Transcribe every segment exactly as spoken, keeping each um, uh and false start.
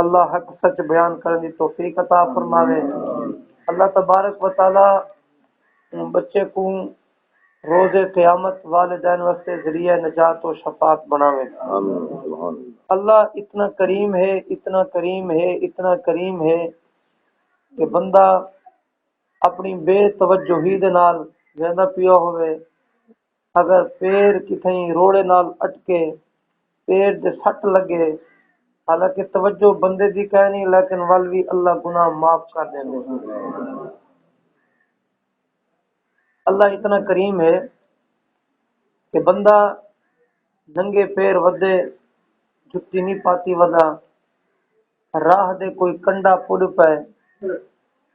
اللہ حق سچ بیان کرݨ دی توفیق عطا فرماوے۔ اللہ تبارک و تعالی بچے کوں روز قیامت والدین واسطے ذریعہ نجات و شفاعت بݨاوے۔ اللہ اتنا کریم ہے، اتنا کریم ہے، اتنا کریم ہے کہ بندہ اپݨی بے توجہی دے نال ویندا پیا ہووے، اگر پیر کتھائیں روڑے نال اٹکے، پیر دے سٹ لڳے، حالانکہ توجہ بندے دی کائنی، لیکن ول وی اللہ گناہ معاف کر ݙیندے۔ اللہ اتنا کریم ہے کہ بندہ ننگے پیر ودے، جتی نہیں پاتی ودا، راہ دے کوئی کنڈا پݙ پئے،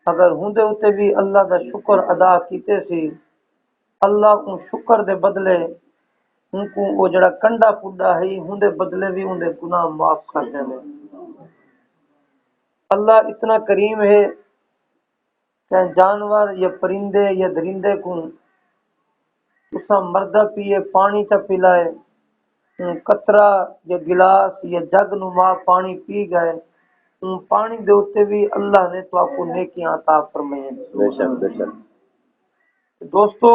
اگر ہوندے اتے وی اللہ دا شکر ادا کیتے سی، اللہ اوں شکر دے بدلے اونکوں او جڑا کنڈا پݙا ہئی، ہوندے بدلے وی اوندے گناہ معاف کر ݙیندے۔ اللہ اتنا کریم ہے کہ جانور یا پرندے یا درندے کوں تساں مردہ پیے پاݨی چا پلائے، اوں قطرہ یا گلاس یا جگ نما پاݨی پی ڳئے، اوں پاݨی دے اتے وی اللہ نے تہاکوں نیکیاں عطا فرمائیاں۔ بے شک، بے شک۔ دوستو،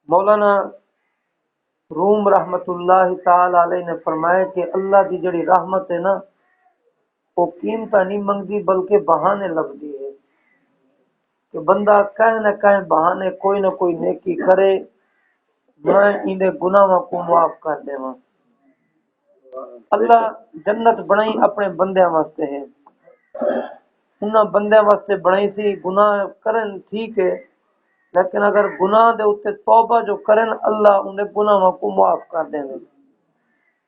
مولانا روم رحمت اللہ تعالی علیہ نے فرمایا کہ اللہ دی جڑی رحمت ہے نا، وہ قیمتاں نہیں منگدی بلکہ بہانے لبھدی ہے کہ بندہ کہیں نہ کہیں بہانے کوئی نہ کوئی نیکی کرے، میں ایندے گناہاں کو معاف کر دیواں۔ اللہ جنت بݨائی اپݨے بندیاں واسطے ہے، انہاں بندیاں واسطے بݨائی سی، گناہ کرن ٹھیک ہے، لیکن اگر گناہ دے اتے توبہ جو کرن، اللہ انہیں گناہاں کو معاف کر دیں۔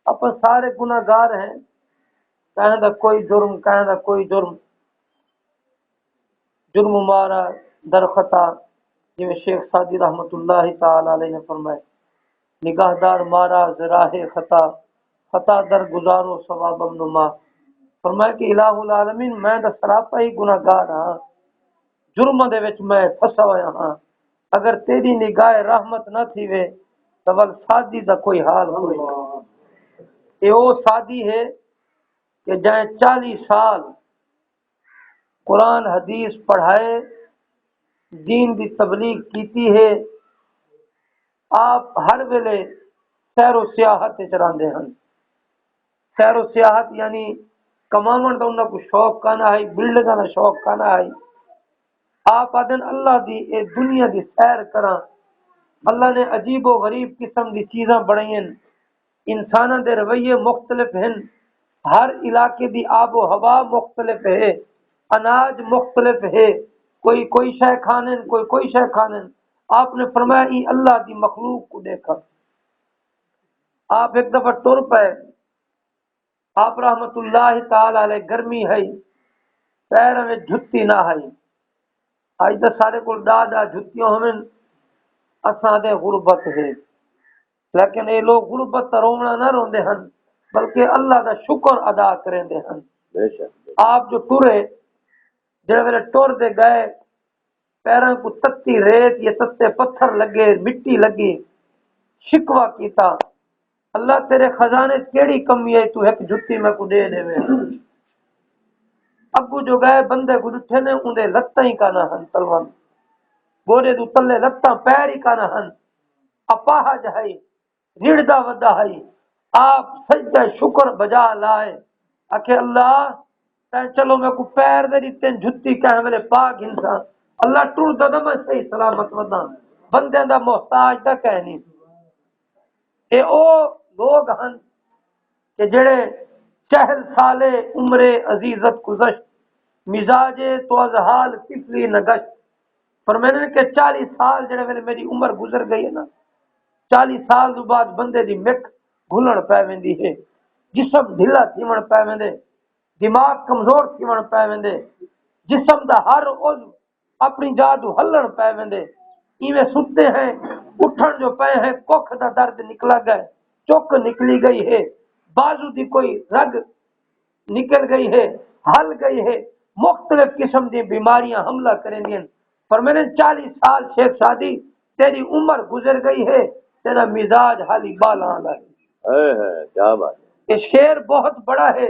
اپاں سارے گناہ گار ہیں، کہیں دا کوئی جرم، کہیں دا کوئی جرم، جرم مارا در خطا، جویں شیخ سعدی رحمت اللہ تعالی علیہ نے فرمائے، نگاہدار مارا ذراہ خطا، خطا در گزارو ثوابم نما۔ فرمایا کہ الہ العالمین، میں دا سراپا ہی گناہگار ہاں، جرماں دے وچ میں پھسا ہویا ہاں، اگر تیری نگاہ رحمت نہ تھیوے تاں ول سعدی دا کوئی حال کوئی نہ۔ اے او سعدی ہے کہ جائیں چالیس سال قرآن حدیث پڑھائے، دین دی تبلیغ کیتی ہے۔ آپ ہر ویلے سیر و سیاحت وچ رہندے ہن۔ سیر و سیاحت یعنی کماون دا انہاں کو شوق کانا ہے، بلڈنگاں دا شوق کانا ہے۔ آپ آدن اللہ دی اے دنیا دی سیر کراں۔ اللہ نے عجیب و غریب قسم دی چیزاں بنائیں۔ انساناں دے رویے مختلف ہن، ہر علاقے دی آب و ہوا مختلف ہے، اناج مختلف ہے، کوئی کوئی شے کھانن، کوئی کوئی شے کھانن۔ آپ نے فرمایا، ایں اللہ دی مخلوق کو ݙیکھا۔ آپ ہک دفعہ ٹر پئے۔ آپ رحمت اللہ تعالی علیہ، گرمی ہئی، پیراں وچ جھتی نہ ہئی۔ اڄ تاں ساݙے کول ݙاہ ݙاہ جھتیاں ہوون، اساں دے غربت ہے۔ لیکن اے لوگ غربت دا رووݨا نہ روندے ہن، بلکہ اللہ دا شکر ادا کریندے ہن۔ بے شک۔ آپ جو ٹرے، جڑے ویلے ٹر دے ڳئے، پیراں کوں تتی ریت یا تتے پتھر لڳے، مٹی لڳی، شکوہ کیتا، اللہ تیرے خزانے اچ کیڑھی کمی ہے، توں ہک جھتی میکوں ݙے ݙیویں۔ اڳوں جو ڳئے بندے کوں ݙٹھے نے، اوندے لتاں ہی کانا ہن، تلوند، گوݙے توں تلے لتاں، پیر ہی کانا ہن، اپاہج ہئی، رڑھدا ودا ہئی۔ آپ سجدہ شکر بجا لائے، آکھے، اللہ، تیں چلو میکوں پیر دے ݙتے، جھتی کہیں ویلے پا گھنساں۔ اللہ، ٹردا تاں میں صحیح سلامت وداں، بندیاں دا محتاج تاں کہیں نہیں۔ اے او لوگ ہن کہ جڑے چہل سالے عمر عزیزت گزشت، مزاج تو از حال طفلی نگشت۔ فرمیندے کہ چالیس سال جڑے ویلے میری عمر گزر ڳئی ہے نا، چالیس سال تو بعد بندے دی مک گھلݨ پے ویندی ہے، جسم ڈھلا تھیوݨ پے ویندے، دماغ کمزور تھیوݨ پے ویندے، جسم دا ہر عضو اپݨی جاہ توں ہلݨ پے ویندے۔ ایویں ستے ہیں، اٹھݨ جو پئے ہیں، ککھ دا درد نکلا ڳئے، چک نکلی ڳئی ہے، بازو دی کوئی رگ نکل ڳئی ہے، ہل ڳئی ہے، مختلف قسم دی بیماریاں حملہ کریندین۔ فرمیندن، چالیس سال شیخ سعدی، تیری عمر گزر ڳئی ہے، تیرا مزاج حالی ٻالاں آلا ہے۔ ہائے ہائے، کیا بات ہے۔ اے شعر بہت بڑا ہے،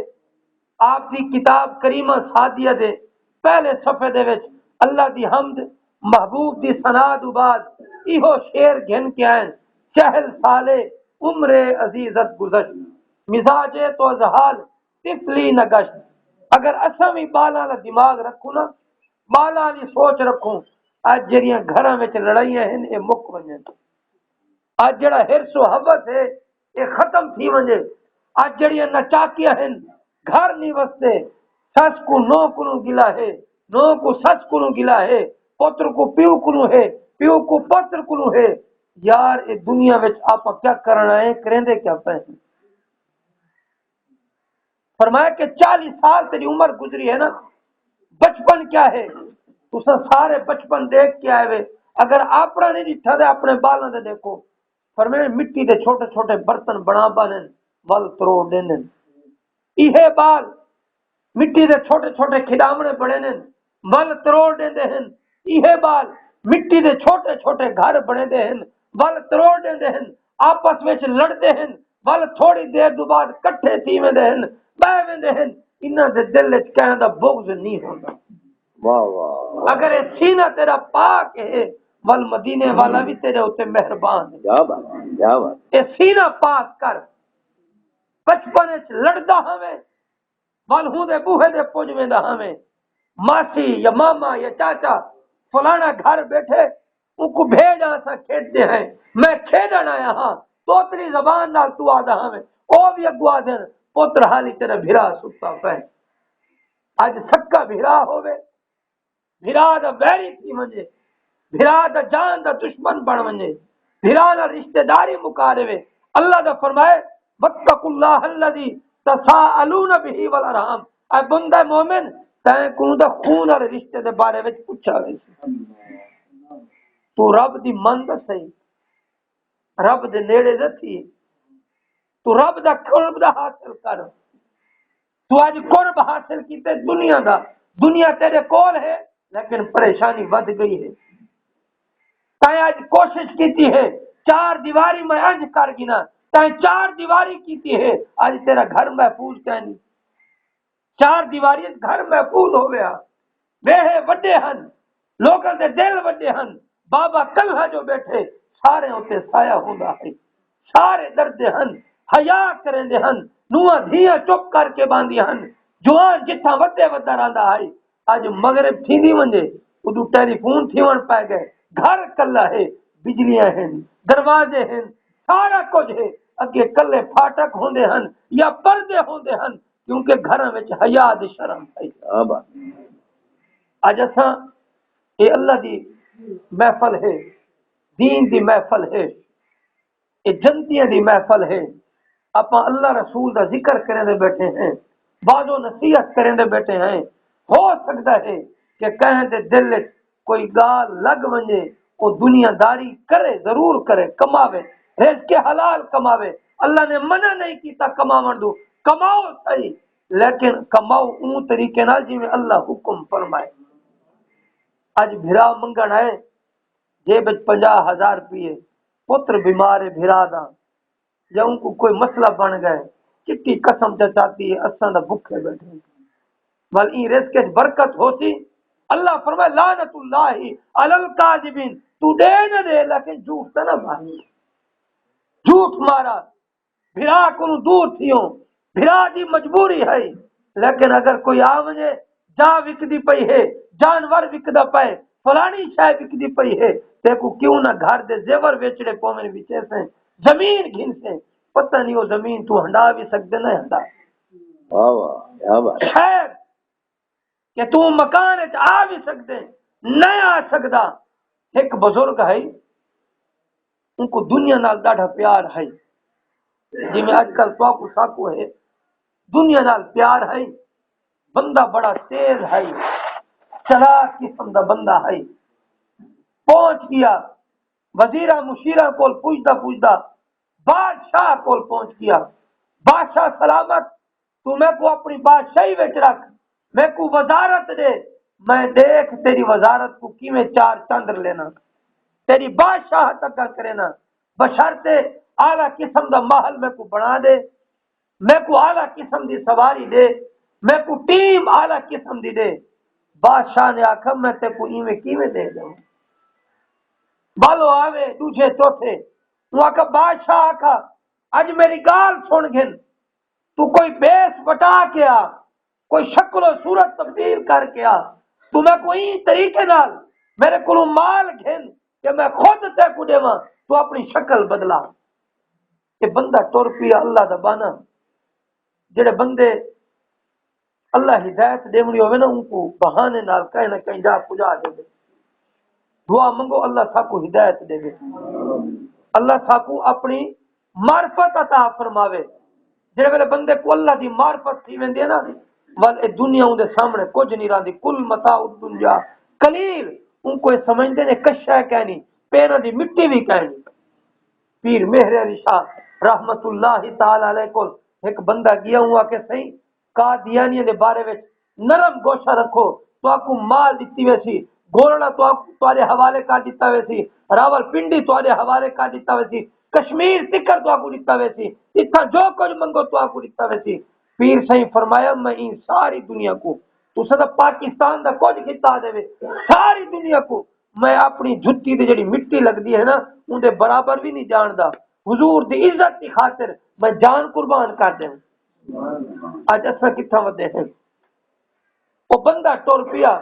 آپ دی کتاب کریمہ سعدیہ دے پہلے صفحے دے وچ اللہ دی حمد، محبوب دی ثنا دو بعد ایہو شعر گھن کے آئن، سہل سالے عمر عزیزت گزشت، مزاج تو از حال طفلی نہ گشت۔ اگر اساں وی ٻالاں دا دماغ رکھوں نا، ٻالاں دی سوچ رکھوں، اڄ جیڑھیاں گھراں وچ لڑائیاں ہن، اے مک ونڄن۔ اڄ جیڑھا حرص و ہوس ہے، اے ختم تھی ونڄے۔ اڄ جیڑھیاں نچاکیاں ہن، گھر نی وسدے۔ سس کوں نو کنوں گلہ ہے، نو کوں سس کنوں گلہ ہے، پتر کوں پیو کنوں ہے، پیو کوں پتر کنوں ہے۔ یار، اے دنیا وچ آپاں کیا کرݨ آئے، کریندے کیا پئے ہیں؟ فرمایا کہ چالیس سال تیری عمر گزری ہے نا، بچپن کیا ہے؟ تساں سارے بچپن دیکھ کے آئے وے، اگر اپݨا نہیں ݙٹھا تے اپݨے ٻالاں دے ݙیکھو۔ فرمایا مٹی دے چھوٹے چھوٹے برتن بݨا ٻانن، ول تروڑ ݙیندن۔ ایہے ٻال مٹی دے چھوٹے چھوٹے کھڈاوݨے بݨیندن، ول تروڑ ݙیندے ہن۔ ایہے ٻال مٹی دے چھوٹے چھوٹے گھر بݨیندے ہن، ول تروڑ ݙیندے ہن۔ آپس وچ لڑدے ہن، ول تھوڑی دیر دو بعد کٹھے تھی ویندے ہن، ٻہہ ویندے ہن۔ انہاں دے دل وچ کہیں دا بغض نہیں ہوندا۔ واہ واہ۔ اگر اے سینہ تیرا پاک ہے، ول مدینے والا وی تیرے اتے مہربان ہے۔ کیا بات ہے، کیا بات۔ اے سینہ پاک کر۔ بچپن وچ لڑدا ہوویں، ول ہوں دے بوہے دے پج ویندا ہوویں، ماسی یا ماما یا چاچا فلانا گھر بیٹھے، اونکوں بھیج آ، اساں کھیڈدے ہیں، میں کھیڈݨ آیا ہاں، توتلی زبان نال توں آہدا ہوویں، او وی اڳوں آہدن، پتر حالی تیݙا بھرا ستا پئے۔ اڄ سکا بھرا ہووے، بھرا دا ویری تھی ونڄے، بھرا دا جان دا دشمن بݨ ونڄے، بھرا نال رشتہ داری مکا ݙیوے۔ اللہ دا فرمائے، "واتقوا اللہ الذی تساءلون بہ والارحام"، اے بندہ مومن، تیں کوں دا خون والے رشتے دے بارے وچ پچھا ویسی۔ تو رب دی من دا صحیح، رب دے نیڑے دا تھی، تو رب دا قرب دا حاصل کر۔ تو اڄ قرب حاصل کیتے دنیا دا، دنیا تیرے کول ہے، لیکن پریشانی ودھ ڳئی ہے۔ تیں اڄ کوشش کیتی ہے، چار دیواری میں انج کر گھناں، تیں چار دیواری کیتی ہے، اڄ تیرا گھر محفوظ کائنی۔ چار دیواری اچ گھر محفوظ ہووے ہا۔ ویہے وݙے ہن، لوکاں دے دل وݙے ہن۔ بابا کلھا جو ٻیٹھے، سارے اتے سایہ ہوندا ہئی۔ سارے ݙردے ہن، حیا کریندے ہن، نواں دھیاں چپ کر کے ٻاندیاں ہن۔ جوان جتھاں ودے ودا رہندا ہئی، اڄ مغرب تھیندی ونڄے، اݙوں ٹیلی فون تھیوݨ پئے ڳئے۔ گھر کلھا ہے، بجلیاں ہن، دروازے ہن، سارا کجھ ہے۔ اڳے کلھے پھاٹک ہوندے ہن یا پردے ہوندے ہن، کیونکہ گھراں وچ حیا دی شرم ہئی۔ کیا بات۔ اڄ اساں، اے اللہ دی محفل ہے، دین دی محفل ہے، اے جنتیاں دی محفل ہے۔ آپاں اللہ رسول دا ذکر کریندے ٻیٹھے ہیں، وعظ و نصیحت کریندے ٻیٹھے ہیں۔ ہو سڳدا ہے کہ کہیں دے دل وچ کوئی ڳالھ لڳ ونڄے، او دنیا داری کرے، ضرور کرے، کماوے، رزق حلال کماوے۔ اللہ نے منع نہیں کیتا کماوݨ دو، کماؤ صحیح، لیکن کماؤ اوں طریقے نال جیویں اللہ حکم فرمائے۔ اڄ بھرا منگݨ آئے، جیب وچ پنجاہ ہزار روپیے، پتر بیمار ہے بھرا دا، یا اونکوں کوئی مسئلہ بݨ ڳئے، چٹی قسم چا چاتی ہے، اساں دا بکھے ٻیٹھے۔ ول ایں رزق اچ برکت ہوسی۔ اللہ فرمائے، "لعنت اللہ علی الکاذبین"، تو ݙے نہ ݙے، لیکن جھوٹ تاں نہ مار، جھوٹ مارا، بھرا کنوں دور تھیوں، بھرا دی مجبوری ہئی، لیکن اگر کوئی آ ونڄے، جا وکدی پئی ہے، جانور وکدا پئے، فلانی شے وکدی پئی ہے، تیکوں کیوں نہ گھر دے زیور ویچݨے پوون، وچیسیں، زمین گھنسیں، پتہ نہیں او زمین توں ہنڈا وی سڳدے نہ ہنڈا۔ واہ واہ، کیا بات۔ خیر کہ توں مکان وچ آ وی سڳدے، نہ آ سڳدا۔ ہک بزرگ ہئی، اونکوں دنیا نال ݙاڈھا پیار ہئی، جیویں اڄ کل تہاکوں ساکوں ہے، دنیا نال پیار ہئی۔ بندہ بڑا تیز ہئی، چلاک قسم دا بندہ ہئی۔ پہنچ ڳیا وزیراں مشیراں کول پڄدا پڄدا بادشاہ کول پہنچ ڳیا۔ بادشاہ سلامت، توں میکوں اپݨی بادشاہی وچ رکھ، میکوں وزارت ݙے، میں ݙیکھ تیݙی وزارت کوں کیویں چار چندر لینا، تیݙی بادشاہت اڳاں کرینا، بشرطے اعلیٰ قسم دا محل میکوں بݨا ݙے، میکوں اعلیٰ قسم دی سواری ݙے، میکوں ٹیم اعلی قسم دی ݙے۔ بادشاہ نے آکھا، میں تیکوں ایویں کیویں ݙے ݙیواں؟ ٻالو آوے، ݙوجھے، چوتھے، اوں آکھا، بادشاہ آکھا، اڄ میری ڳالھ سُݨ گھن، توں کوئی بیس وٹا کے آ، کوئی شکل و صورت تبدیل کر کے آ، توں میکوں ایں طریقے نال میرے کولوں مال گھن کہ میں خود تیکوں ݙیواں، توں اپݨی شکل بدلا۔ اے بندہ ٹر پیا، اللہ دا ٻانہہ۔ جیڑھے بندے اللہ ہدایت ݙیوݨی ہووے نا، اونکوں بہانے نال کہیں نہ کہیں جا پڄا ݙیندے۔ دعا منگو، اللہ ساکوں ہدایت ݙیوے، اللہ ساکوں اپݨی معرفت عطا فرماوے۔ جیڑھے ویلے بندے کوں اللہ دی معرفت تھی ویندی ہے نا، ول اے دنیا اوندے سامݨے کجھ نہیں رہندی۔ کل متاع الدنیا قلیل، اونکوں اے سمجھدے نے کشا کائنی، پیراں دی مٹی وی کائنی۔ پیر مہر علی شاہ رحمت اللہ تعالی علیہ کول ہک بندہ ڳیا، اوں آکھے، سئیں، قادیانیاں دے بارے وچ نرم گوشہ رکھو، تہاکوں مال ݙتی ویسی، گولڑا تہاکوں، تہاݙے حوالے کر ݙتا ویسی، راولپنڈی تہاݙے حوالے کر ݙتا ویسی، کشمیر تکر تہاکوں ݙتا ویسی، اتھاں جو کجھ منگو تہاکوں ݙتا ویسی۔ پیر سئیں فرمایا، میں ایں ساری دنیا کوں، تساں تاں پاکستان دا کجھ خطہ ݙیوے، ساری دنیا کوں میں اپݨی جتی تے جیڑھی مٹی لڳدی ہے نا، اوندے برابر وی نہیں ڄاݨدا۔ حضور دی عزت دی خاطر میں جان قربان کر ݙیویں۔ اڄ اساں کتھاں ودے ہیں؟ او بندہ ٹر پیا،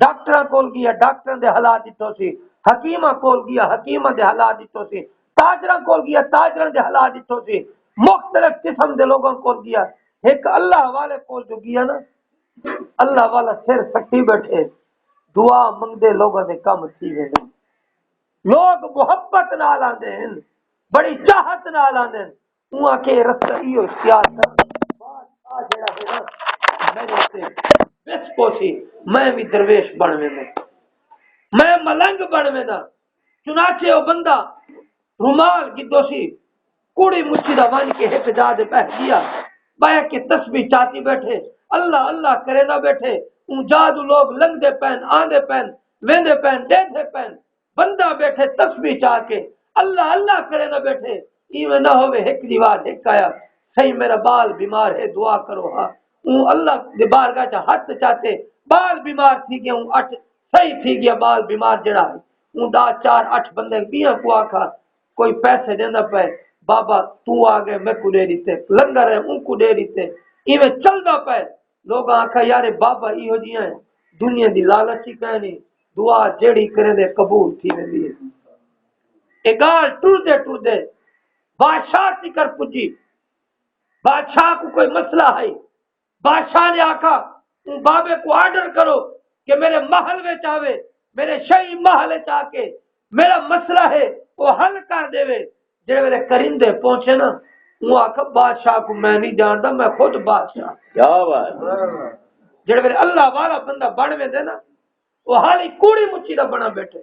ڈاکٹراں کول ڳیا، ڈاکٹراں دے حالات ݙٹھوسی، حکیماں کول ڳیا، حکیماں دے حالات ݙٹھوسی، تاجراں کول ڳیا، تاجراں دے حالات ݙٹھوسی، مختلف قسم دے لوگاں کول ڳیا۔ ہک اللہ والے کول جو ڳیا نا، اللہ والا سر سٹی ٻیٹھے، دعا منگدے لوگاں دے کم تھی ویندے۔ لوگ محبت نال آندے ہن، بڑی چاہت نال آندے ہن۔ اوں آکھے، رستہ ایہو اختیار کر۔ بادشاہ جیڑھا ہے نا، میرے تے وس پوسی، میں وی درویش بݨ وینداں، میں ملنگ بݨ وینداں۔ چنانچہ او بندہ رومال گھدوسی، کوڑی مچھی دا ونڄ کے ہک جاہ تے ٻہہ ڳیا، ٻہہ کے تسبیح چاتی ٻیٹھے، اللہ اللہ کریندا ٻیٹھے۔ اوں جاہ دو لوگ لنگھدے پئن، آندے پئن، ویندے پئن، ݙیہدے پئن۔ بندہ ٻیٹھے تسبیح چا کے اللہ اللہ کریندا ٻیٹھے، ایویں نہ ہووے ہک دی وار ہک آیا، سئیں میرا ٻال بیمار ہے، دعا کرو ہا۔ اوں اللہ دی بارگاہ چ ہتھ چاتے، ٻال بیمار تھی ڳیا، اوں اٹھ صحیح تھی ڳیا۔ ٻال بیمار جیڑھا ہے، اوں ݙاہ چار اٹھ بندے ٻیاں کوں آکھا، کوئی پیسے ݙیندا پئے، بابا توں آ ڳئے میکوں ݙے ݙتے، لنگر ہے اونکوں ݙے ݙتے، ایویں چلدا پئے۔ لوگاں آکھا، یار اے بابا ایہو جیہاں ہے، دنیا دی لالچ ہی کائنی، دعا جیڑھی کریندے قبول تھی ویندی ہے۔ اے ڳالھ ٹردے ٹردے بادشاہ تکر پڄی۔ بادشاہ کوں کوئی مسئلہ ہئی، بادشاہ نے آکھا، اوں بابے کوں آرڈر کرو کہ میرے محل وچ آوے، میرے شاہی محل وچ آ کے میرا مسئلہ ہے او حل کر ݙیوے۔ جیڑھے ویلے کرندے پہنچے نا، اوں آکھا، بادشاہ کوں میں نہیں ڄاݨدا، میں خود بادشاہ۔ کیا بات ہے۔ جیڑھے ویلے اللہ والا بندہ بݨ ویندے نا، او حالی کوڑی مچھی دا بݨا ٻیٹھے،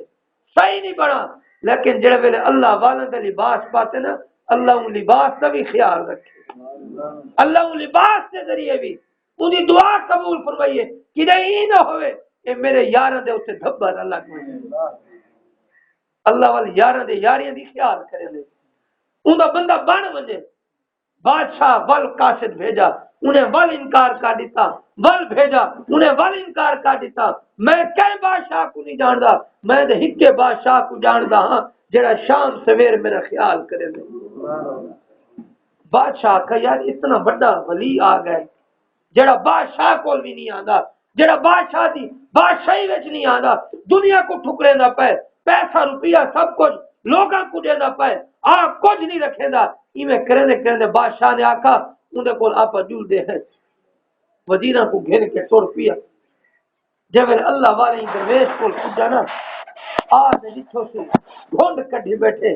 صحیح نہیں بݨا، لیکن جیڑھے ویلے اللہ والے دے لباس پاتے نا، اللہ اوں لباس دا وی خیال رکھے۔ اللہ اوں لباس دے ذریعے وی اوندی دعا قبول فرمائیے۔ کݙے ایں نہ ہووے اے میرے یاراں دے اتے دھبا نہ لڳ ونڄے۔ اللہ ول یاراں دے یاریاں دی خیال کریندے۔ اوندا بندہ بݨ ونڄے۔ بادشاہ ول قاصد بھیجا، انہیں ول انکار کر ݙتا، ول بھیجا، انہیں ول انکار کر ݙتا۔ میں کہیں بادشاہ کوں نہیں ڄاݨدا، میں تے ہکے بادشاہ کوں ڄاݨدا ہاں جیڑھا شام سویر میرا خیال کریندے۔ بادشاہ آکھا، یار اتنا وݙا ولی آ ڳئے، جیڑھا بادشاہ کول وی نہیں آندا، جیڑھا بادشاہ دی بادشاہی وچ نہیں آندا، دنیا کوں ٹھکریندا پئے، پیسہ روپیہ سب کجھ لوکاں کوں ݙیندا پئے، آپ کجھ نہیں رکھیندا۔ ایویں کریندے کریندے بادشاہ نے آکھا، اوندے کول آپاں جلدے ہیں۔ وزیراں کوں گھن کے ٹر پیا۔ جے ویلے اللہ والے ایں درویش کول پڄا نا، آ تے ݙٹھوسی، گھنڈ کڈھی ٻیٹھے،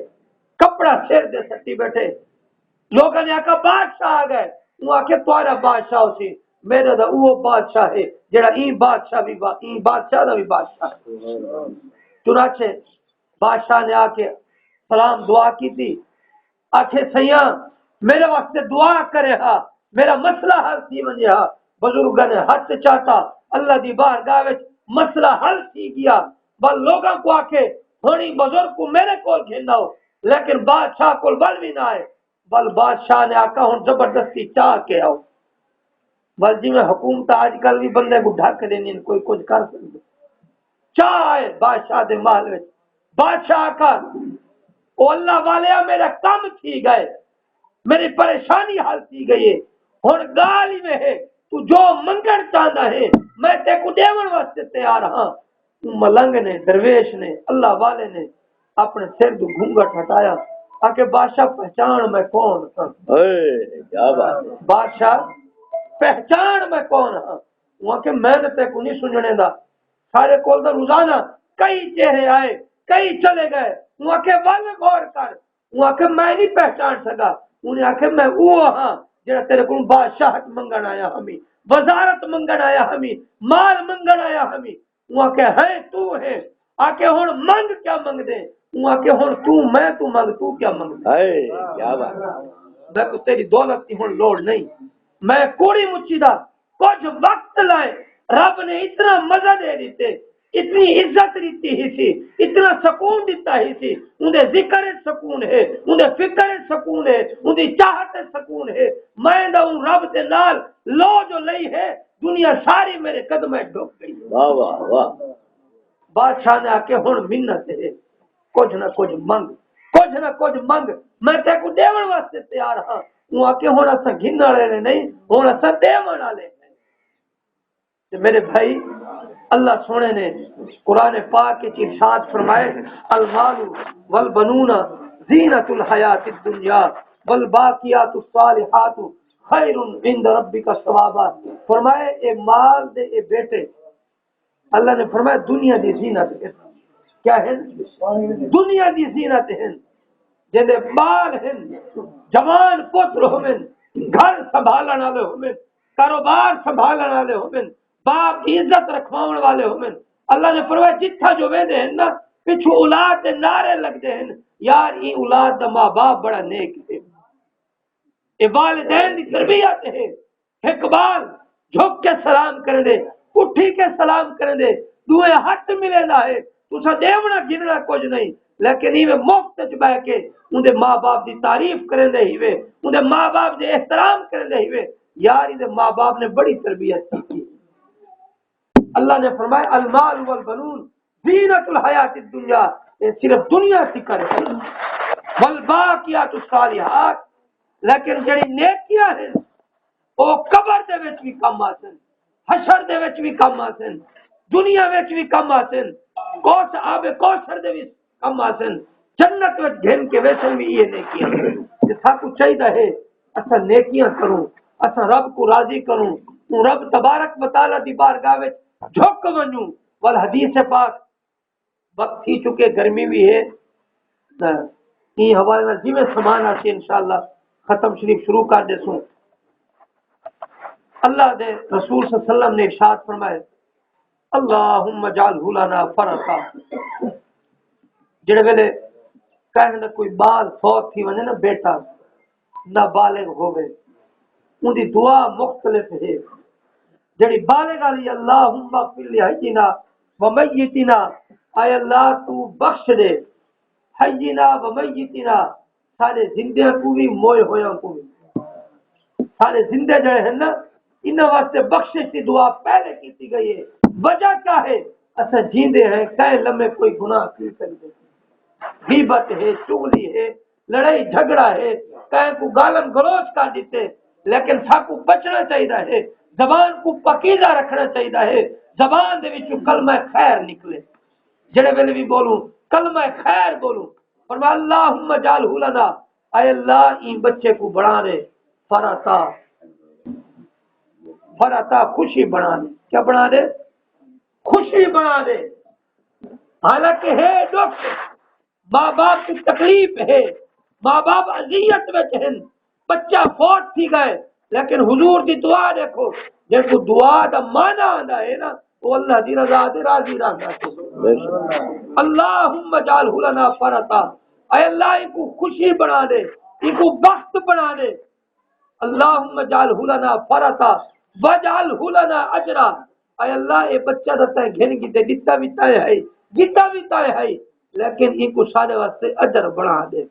کپڑا سر دے سٹی ٻیٹھے۔ لوکاں نے آکھا، بادشاہ آ ڳئے۔ اوں آکھیا، تہاݙا بادشاہ ہوسی، میݙا تاں اوہو بادشاہ ہے جیڑھا ایں بادشاہ وی با-، ایں بادشاہ دا وی بادشاہ ہے۔ چنانچہ بادشاہ نے آ کے سلام دعا کیتی۔ آکھے، سئیاں، میرے واسطے دعا کرے ہا، میرا مسئلہ حل تھی ونڄے ہا۔ بزرگاں نے ہتھ چاتا، اللہ دی بارگاہ وچ مسئلہ حل تھی ڳیا۔ ول لوکاں کوں آکھے، ہݨ ایں بزرگ کوں میرے کول گھن آؤ، لیکن بادشاہ کول ول وی نہ آئے۔ ول بادشاہ نے آکھا، ہݨ زبردستی چا کے آؤ۔ ول جیویں حکومت اج کل وی بندے کوں ڈھک ڈیندین، کوئی کجھ کر سگدے؟ چاہ آئے بادشاہ دے محل وچ، بادشاہ آکھا، او اللہ والیا، میرا کم تھی گئے، میری پریشانی حل تھی گئی ہے۔ ہن گالھ ایویں ہے، تو جو منگن چاہندا ہے، میں تیکوں ڈیون واسطے تیار ہاں۔ اوں ملنگ نے، درویش نے، اللہ والے نے اپنے سر توں گھونگھٹ ہٹایا، آکھے، بادشاہ، پہچان میں کون ہاں؟ اے، کیا بات ہے۔ بادشاہ، پہچان میں کون ہاں؟ اوں آکھے، میں تے تیکوں نہیں سنجنے دا۔ سارے کول دا روزانہ کئی چہرے آئے، کئی چلے گئے۔ اوں آکھے، ول غور کر۔ اوں آکھے، میں نہیں پہچان سگا۔ انہیں آکھے، میں اوہ ہاں جڑا تیرے کولوں بادشاہت منگن آیا ہمی، وزارت منگن آیا ہمی، مال منگن آیا ہمی۔ اوں آکھے، ہیں تو ہے۔ آکھے، ہن منگ کیا منگدے؟ اوں آکھے، ہن تو میں تو منگ، تو کیا منگدے؟ ہائے، کیا بات ہے۔ میں کو تیری دولت دی ہن لوڑ نہیں۔ میں کوڑی مچی دا کجھ وقت لائے رب نے اتنا مزہ دے دیتے، اتنی عزت دیتی ہی سی، اتنا سکون دیتا ہی سی۔ اوندے ذکر وچ سکون ہے، اوندے فکر وچ سکون ہے، اوندی چاہت وچ سکون ہے۔ میں دا اوں رب دے نال لو جو لئی ہے، دنیا ساری میرے قدماں وچ ڈھک گئی۔ واہ، واہ، واہ۔ بادشاہ نے آکھے، ہن منت ہے، کجھ نہ کجھ منگ، کجھ نہ کجھ منگ، میں تیکوں ڈیون واسطے تیار ہاں۔ اوں آکھے، ہن اساں گھنن والے نے نہیں، ہن اساں ڈیون والے ہیں۔ تے میرے بھائی، اللہ سونے نے قرآن پاک وچ ارشاد فرمائے، المال والبنون زینت الحیات الدنیا والباقیات الصالحات خیر عند ربک ثوابا۔ فرمائے، اے مال دے اے بیٹے، اللہ نے فرمایا، دنیا دی زینت ہن۔ کیا ہن؟ دنیا دی زینت ہن۔ جیندے ٻال ہن، جوان پتر ہوون، گھر سنبھالݨ والے ہوون، کاروبار سنبھالݨ والے ہوون، باپ دی عزت رکھواوݨ والے ہوون۔ اللہ نے فرمایا، جتھاں جو ویندے ہن نا، پچھوں اولاد دے نعرے لڳدے ہن، یار، ایں اولاد دا ماں باپ بڑا نیک ہے۔ اے والدین دی تربیت ہے۔ ہک ٻال جھک کے سلام کریندے، اٹھی کے سلام کریندے، ݙوہیں ہتھ ملیندا ہے۔ تساں ݙیوݨا گھنݨا کجھ نہیں، لیکن ایویں مفت وچ ٻہہ کے اوندے ماء باپ دی تعریف کریندے ہیوے، اوندے ماء باپ دے احترام کریندے ہیوے۔ یار، ایندے ماء باپ نے بڑی تربیت کیتی۔ اللہ نے فرمایا، المال والبنون زینت الحیات الدنیا، اے صرف دنیا تیکر ہے۔ والباقیات الصالحات، لیکن جڑی نیکیاں ہیں، او قبر دے وچ بھی کم آسن، حشر دے وچ بھی کم آسن، دنیا وچ بھی کم آسن، کوث-، آب کوثر دے وچ کم آسن، جنت وچ گھن کے ویسن بھی یہ نیکیاں۔ تے ساکوں چاہیدا ہے اساں نیکیاں کروں، اساں رب کو راضی کروں، اوں رب تبارک و تعالیٰ دی بارگاہ وچ جھک ونڄوں۔ ول حدیث پاک، وقت تھی چکے، گرمی بھی ہے، تاں ایں حوالے نال جیویں سامان آسی انشاءاللہ ختم شریف شروع کر ݙیسوں۔ اللہ دے رسول صلی اللہ علیہ وسلم نے ارشاد فرمائے، اللہم اجعلہ لنا فرطا۔ جڑے ویلے کہیں دا کوئی ٻال فوت تھی ونڄے نا، بیٹا نابالغ ہووے، اوندی دعا مختلف ہے۔ جڑی بالغ والی، اللہم اغفر لحینا و میتنا، اے اللہ تو بخش ݙے حینا و میتنا، سارے زندیاں کوں وی، موئے ہویاں کوں وی۔ سارے زندے جڑے ہن نا، انہاں واسطے بخشش دی دعا پہلے کیتی گئی ہے۔ وجہ کیا ہے؟ اساں جیندے ہیں، کہیں لمحے کوئی گناہ تھی سڳدے۔ غیبت ہے، چغلی ہے، لڑائی جھگڑا ہے، کہیں کوں گالم گلوچ کر ݙتے، لیکن ساکوں بچݨا چاہیدا ہے، زبان کوں پاکیزہ رکھݨا چاہیدا ہے، زبان دے وچوں کلمہ خیر نکلے۔ جڑے ویلے وی بولوں، کلمہ خیر بولوں۔ فرمایا، اللہم اجعلہ لنا، اے اللہ، ایں بچے کوں بݨا ݙے فرطا، فرطا، خوشی بݨا ݙے۔ کیا بݨا ݙے؟ خوشی بݨا ݙے۔ حالانکہ ہے ݙکھ، ماء باپ کوں تکلیف ہے، ماء باپ اذیت وچ ہن، بچہ فوت تھی ڳئے، لیکن حضور دی دعا ݙیکھو، جیکوں دعا دا معنی آندا ہے نا، او اللہ دی رضا دے راضی رہندا ہے۔ بے شک۔ اللہم اجعلہ لنا فرطا، اے اللہ، اینکوں خوشی بݨا ݙے، اینکوں بخت بݨا ݙے۔ اللہم اجعلہ لنا فرطا واجعلہ لنا اجرا۔ اے اللہ، اے بچہ تاں تیں گھن گھدے، ݙتا وی تیں ہئی، گھدا وی تیں ہئی، لیکن اینکوں ساݙے واسطے اجر بݨا ݙے۔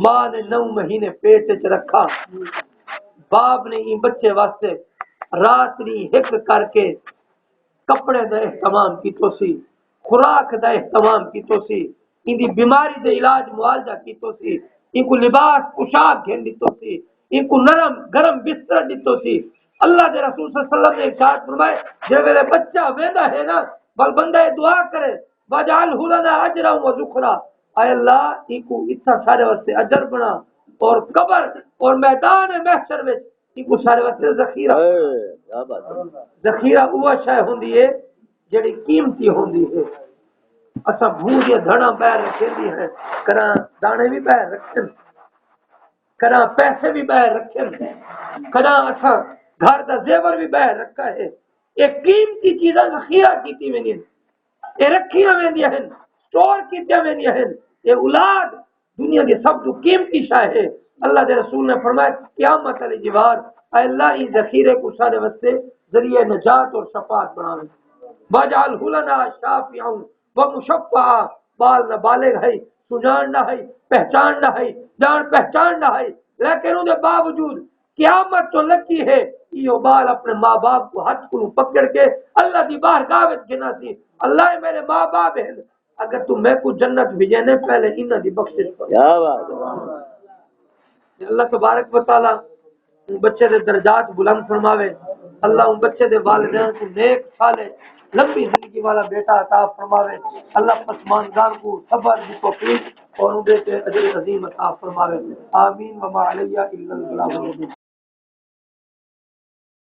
ماں نے نو مہینے پیٹ وچ رکھا، باپ نے ایں بچے واسطے رات ݙینہہ ہک کر کے کپڑے دا اہتمام کیتو سی، خوراک دا اہتمام کیتو سی، ایندی بیماری دے علاج معالجہ کیتو سی، اینکوں لباس پوشاک گھن ݙتو سی، اینکوں نرم گرم بستر ݙتو سی۔ اللہ دے رسول صلی اللہ علیہ وسلم نے ارشاد فرمائے، جے ویلے بچہ ویندا ہے نا، ول بندہ اے دعا کرے، "واجعلہ لنا اجرا و ذخرا"، اے اللہ، اینکوں اتھاں سارے واسطے اجر بݨا، اور قبر اور میدان محشر وچ اینکوں سارے واسطے ذخیرہ۔ اے، کیا بات ہے۔ ذخیرہ اوہ شے ہوندی ہے جڑی قیمتی ہوندی ہے۔ اساں بھوں دیاں دھڑاں ٻاہر رکھیندی ہیں، کراں دانے بھی ٻاہر رکھن، کراں پیسے بھی ٻاہر رکھن، کراں اساں گھر دا زیور بھی ٻاہر رکھا ہے۔ اے قیمتی چیزاں ذخیرہ کیتی ویندین، اے رکھیاں ویندیاں ہن، سٹور کیتیاں ویندیاں ہن۔ اے اولاد دنیا دی سب توں قیمتی شے ہے۔ اللہ دے رسول نے فرمایا، قیامت والے ݙیہاڑ، اے اللہ، ایں ذخیرے کوں ساݙے واسطے ذریعہ نجات اور شفاعت بݨاویں۔ "واجعلہ لنا شافعا و مشفعا"، ٻال نابالغ ہئی، سنڄاݨ نہ ہئی، پہچاݨ نہ ہئی، ڄاݨ پہچاݨ نہ ہئی، لیکن اوندے باوجود قیامت جو لڳی ہے، ایہو ٻال اپݨے ماء باپ کوں ہتھ کنوں پکڑ کے اللہ دی بارگاہ وچ گھناسی، "اللہ، اے میݙے ماء باپ ہن، اگر توں میکوں جنت وچ ویندے، پہلے انہاں دی بخشش کر۔" کیا بات ہے۔ اللہ تبارک و تعالیٰ اوں بچے دے درجات بلند فرماوے۔ اللہ اوں بچے دے والدین کوں نیک، صالح، لمبی زندگی والا بیٹا عطا فرماوے۔ اللہ پسماندگان کوں صبر دی توفیق اور اوندے تے اجر عظیم عطا فرماوے۔ آمین۔ وما علینا الا البلاغ المبین۔